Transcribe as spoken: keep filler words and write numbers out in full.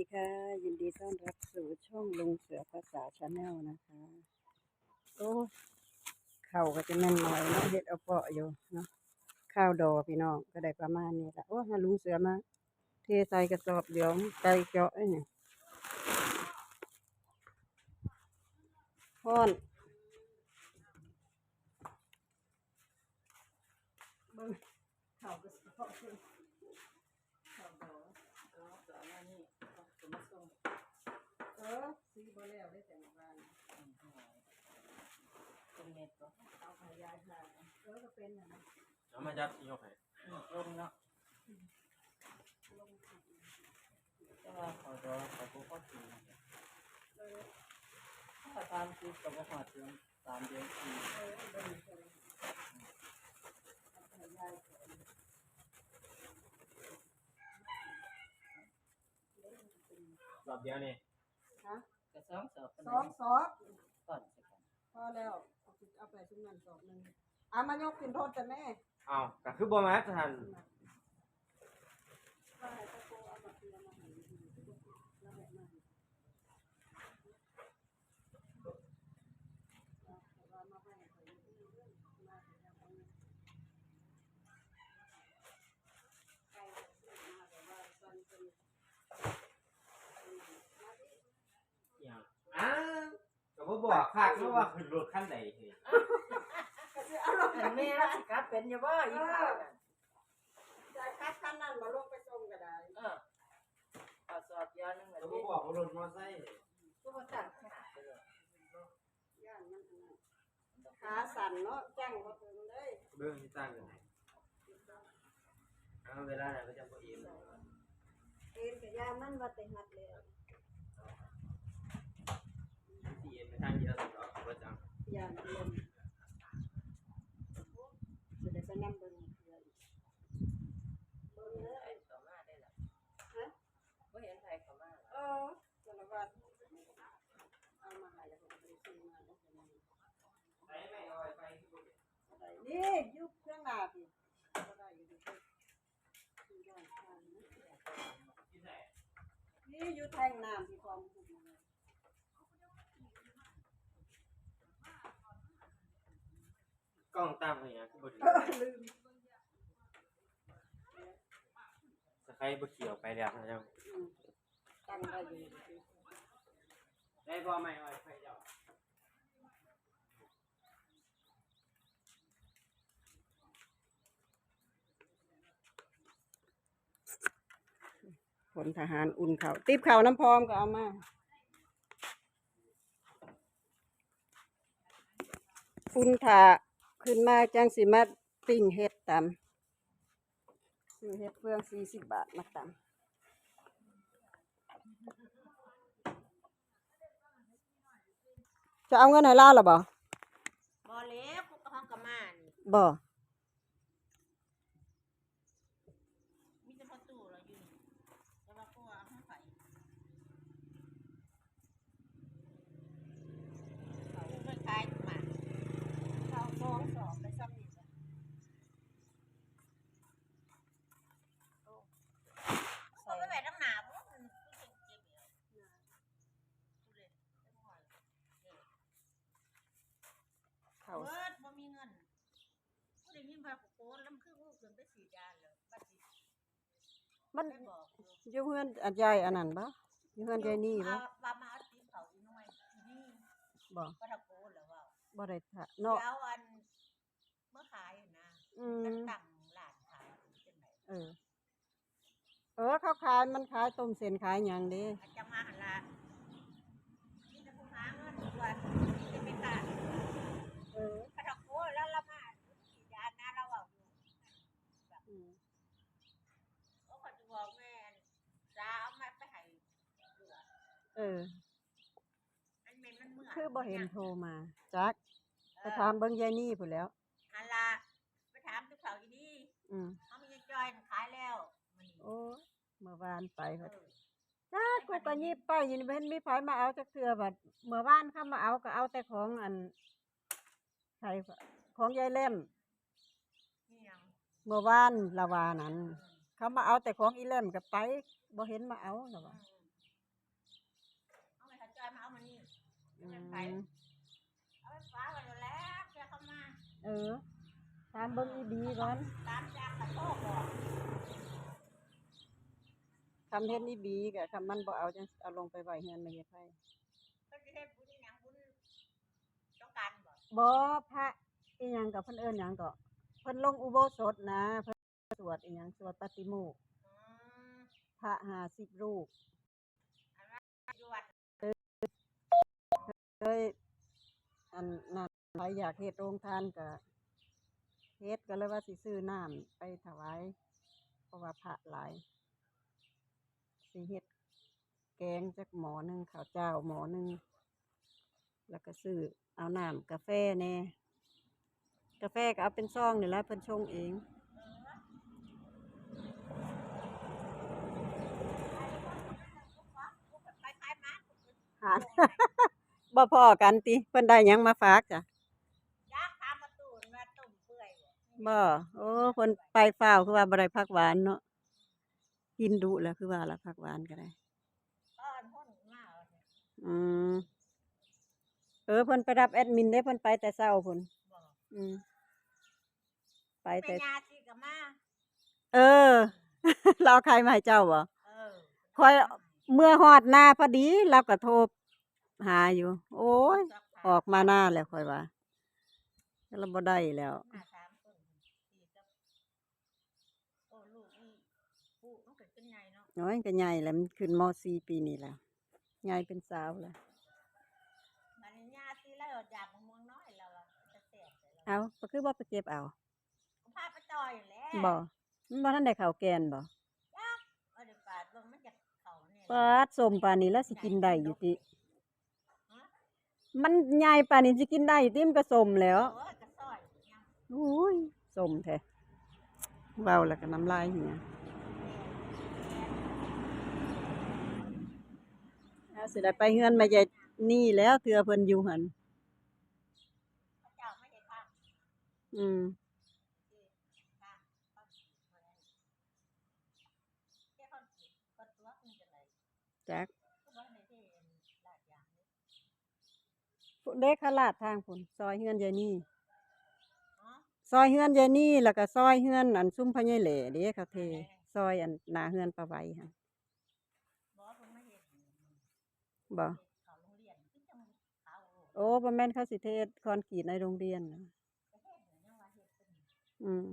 ดีค่ะ ยินดีต้อนรับสู่ช่องลุงเสือภาษาชาแนลนะคะ โอ้ ข้าวก็จะแม่นน้อยเนาะ เฮ็ดเอาเปาะอยู่เนาะ ข้าวดอพี่น้อง ก็ได้ประมาณนี้ละ โอ้ ให้ลุงเสือมาเทใส่กระสอบเดียว ไก่เจาะไอ้นี่ ฮ้อน เบิ่ง ข้าวกระสอบ ข้าวดอ อ๋อ สองอันนี้ เอามาส่ง เออ ซื้อบ่แล้วได้แต่เมื่อวาน อืม เป็นเม็ดบ่ เอาขายยายค่ะ เออ ก็เป็นน่ะนะ เอามายัดยกให้ อืม ลงเนาะ ลง แต่ว่าข้าวดอข้าวบ่พอกิน เออ ถ้าตามคิดก็บ่ฮอดเดือน สามเดือนสี่ เออ เบิ่งเพิ่น เอาขายยายก่อน รอบเดียวนี่ ฮะ ก็สองสอบ สองสอบ ก่อนสิครับ พอแล้ว เอาไป เอาไปซุมนั้นสอบหนึ่ง เอามายกขึ้นรถจ้ะแม่ อ้าว ก็คือบ่มาซั่น ว่าให้ตะโกเอามาเตรียมมาให้ แล้วแบบนั้น อ้าว ก็บ่บอกคักเนาะว่าขึ้นรถคันใดเฮ้ย อันแม่ว่าสิกลับเป็นอยู่บ่อีก เออ จะกลับคันนั้นมาลงไปส่งก็ได้ เออ ข้อสอบเดียวหนึ่ง ก็บ่บอกว่ารถมอไซค์ ก็บ่ตั้งขนาดเลย ย่านมันอันนั้น ขาสั่นเนาะ จั่งบ่ถึงเลย เบิ่งที่ตั้งอยู่ไหน เอาเวลาไหนก็จะบ่อิ่ม เอ็นกะยามันว่าแต่หัดแล้ว มันสิเอ็นไปทางเดียวสิเนาะ บ่จัง ย่านลม สิได้ไปนำเบิ่งเทื่ออีก เบิ่งเด้อ ไอ้ต่อมาได้ล่ะ ฮะ บ่เห็นไผเข้ามา เออ สารวัตร เอามาให้แล้วก็ไปซื้อมาแล้วก็มา นี่อยู่ข้างหน้าพี่ ก็ได้อยู่ดี นี่อยู่แท่งน้ำที่คลอง กล้องตั้งไว้หยังคือบ่ถือ เออ ลืม สะไคร้บ่เขียวไปแล้วนะเจ้า อืม ตั้งไว้อยู่ ได้บ่ ไม้อ้อยไผ่เจ้า พลทหารอุ่นข้าว ติบข้าวนำพร้อมก็เอามา อุ่นถ่าขึ้นมาจั่งสิมาปิ้งเห็ดตำ ซื้อเห็ดเฟืองสี่สิบบาทมาตำ จะเอาเงินให้ลาวล่ะบ่ บ่แล้ว พวกห้องกะมานี่ บ่ มีแต่ประตูเราอยู่นี่ แต่ว่าพวกห้องไผ เขาไปขายหมาก เขาสองสอบไปซ้ำนี่จ้ะ โอ้ เขาไปไว้น้ำหนาบ่ มันคือเก็บเก็บอยู่ เขา เบิดบ่มีเงิน ผู้ได้ยินว่ากูโกนแล้วมันคือกูขึ้นไปฉีดยาแล้วบัดนี้ มัน ไปบอกอยู่ อยู่เฮือนอันใหญ่อันนั้นบ่ อยู่เฮือนยายนี่บ่ ว่า ว่ามาเอาติ๊บเขาอีหน่วยอีนี่ บ่ บ่ได้โกนแล้วเว้า บ่ได้ทะเนาะ เดี๋ยวอัน เมื่อขายนะ อืม มันตั้งร้านขายจังได๋ เออ เออ เขาขาย มันขายต้มเส้นขายหยังเด้ อาจจะมาหั่นล่ะ มีแต่ผู้หาเงินด่วน มีแต่ไม่กล้า เออ กระดอกโอ้ย แล้วละมา ยานนะ เราเอาอยู่ อืม โอ้ เขาจะบอกแม่ จะเอามาไปให้ด่วน เออ มันเหม็นมันเมื่อย คือบ่เห็นโทรมา จัก เออ ไปถามเบิ่งยายนี่พู้นแหล้ว หั่นล่ะ ไปถามตุ๊กเขาอีนี่ อืม เขามีจอยขายแล้ว โอ้ย เมื่อวานไป เออ จัก กูก็ยิบไปอยู่นี่ บ่เห็นมีไผมาเอาจักเทื่อ บัดเมื่อวานเขามาเอาก็เอาแต่ของอัน ไผ ของยายแหลม อีหยัง เมื่อวานละว่านั้น อืม เขามาเอาแต่ของอีแหลมก็ไป บ่เห็นมาเอาละว่า อืม อืม เอาไฟฟ้าไว้แล้วแหละ เดี๋ยวเขามา เออ ถามเบิ่งอีบีก่อน ตามจากกระโทกบอก คันเห็นอีบีก็ คันมันบ่เอา จั่งเอาลงไปไว้เฮือนแม่ยายไพ เพิ่นสิเฮ็ดบุญอีหยัง บุญสงกรานต์บ่ บ่ พระอีหยังก็ เพิ่นเอิ้นหยังก็ เพิ่นลงอุโบสถนะ เพิ่นสวดอีหยัง สวดปาฏิโมกข์ อืม พระห้าสิบรูป อยู่วัด เคย อันนั้น ใครอยากเฮ็ดโรงทานก็เฮ็ด ก็เลยว่าสิซื้อน้ำไปถวาย เพราะว่าพระหลาย สิเฮ็ดแกงจักหม้อหนึ่ง ข้าวเจ้าหม้อหนึ่ง แล้วก็ซื้อเอาน้ำกาแฟแหน่ กาแฟก็เอาเป็นซองนี่แหละ เพิ่นชงเอง หา บ่พ้อกันติ เพิ่นได้หยังมาฝากจ้ะ อยากถามประตูนว่าต้มเปื่อยบ่ บ่ โอ้ เพิ่นไปฟ้าว คือว่าบ่ได้ผักหวานเนาะ กินดุแล้ว คือว่าละผักหวานก็ได้ ก็อันพ่นมาเอาเนี่ย อืม เออ เพิ่นไปรับแอดมินเด้ เพิ่นไปแต่เช้าพุ้น บ่ อืม ไปแต่ แม่ย่าสิก็มา เออ ลาวขายมาให้เจ้าบ่ เออ ข้อยเมื่อฮอดนาพอดี ลาวก็โทรหาอยู่ โอ้ย ออกมานาแล้วข้อยว่า แล้วบ่ได้แล้ว มาสามคน สี่กับ โอ้ ลูกนี่ ลูกมันก็เป็นไงเนาะ โอ้ย ก็ใหญ่แล้ว มันขึ้น ม.สี่ ปีนี้แล้ว ใหญ่เป็นสาวแล้ว บัดนี้ย่าสิแล้วอยากมะม่วงน้อยแล้วอะ จะแซ่บเลย เอา ก็คือว่าไปเก็บเอา ก็พาไปต่อยอยู่แล้ว บ่ มันบ่ทันได้เข้าแก่นบ่ จัก เอาเดี๋ยวปาดเบิ่งมันจะเข้าเนี่ย ปาดส้มปานนี้แล้วสิกินได้อยู่ติ ฮะ มันใหญ่ปานนี้สิกินได้อยู่ติ มันก็ส้มแล้ว โอ้ย ก็ซอยอยู่เนี่ย อุ้ย ส้มแท้ เว้าแล้วก็น้ำลายเหีย เอาสิได้ไปเฮือนแม่ยายนี่แล้ว เทื่อเพิ่นอยู่หั่น เขาเจ้าไม่ได้ทำ อืม จัก พุ้นเด้ เขาลาดทางพุ้น ซอยเฮือนยายนี่ ซอยเฮือนยายนี่ แล้วก็ซอยเฮือนอันซุมพ่อใหญ่แหล่เด้ เขาเท ซอยอันหน้าเฮือนป้าไวหั่น บ่ บ่ โอ้ บ่แม่นเขาสิเทคอนกรีตในโรงเรียนนะ อืม